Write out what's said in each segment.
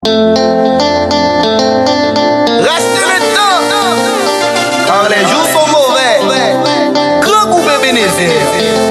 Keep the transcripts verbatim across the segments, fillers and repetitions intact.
Reste le temps, car les jours sont mauvais. Grangou Ebenezer.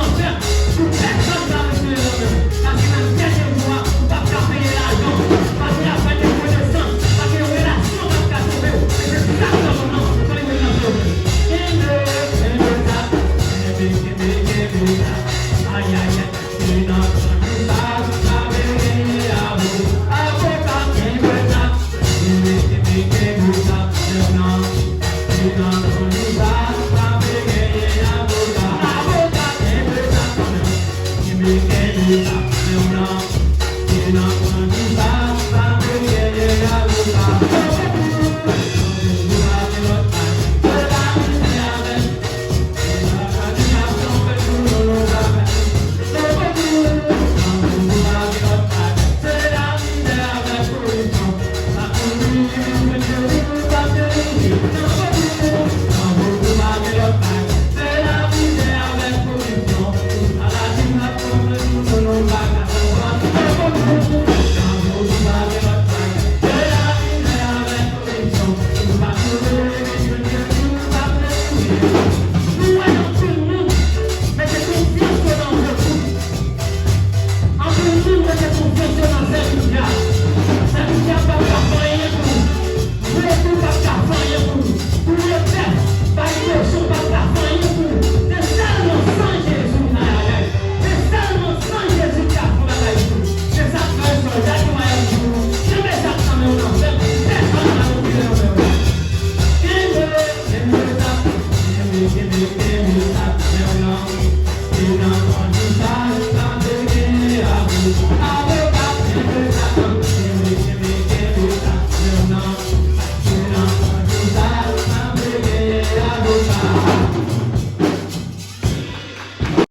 Pou pèsonn pa retire nan men w. Paske nan dènye jou a, ou p ap ka peye lajan. Paske y ap bay de konesans. Paske yon relasyon p ap ka sove w. E se sa k fè w nan, fò li mete nan sove w. Kenbe, kenbe sa. Kenbe, kenbe, kenbe sa. Ayayay. Kenbe, kenbe, kenbe sa. Avoka, kenbe sa. Kenbe, kenbe, kenbe sa. Kenbe, kenbe, kenbe sa. Kenbe,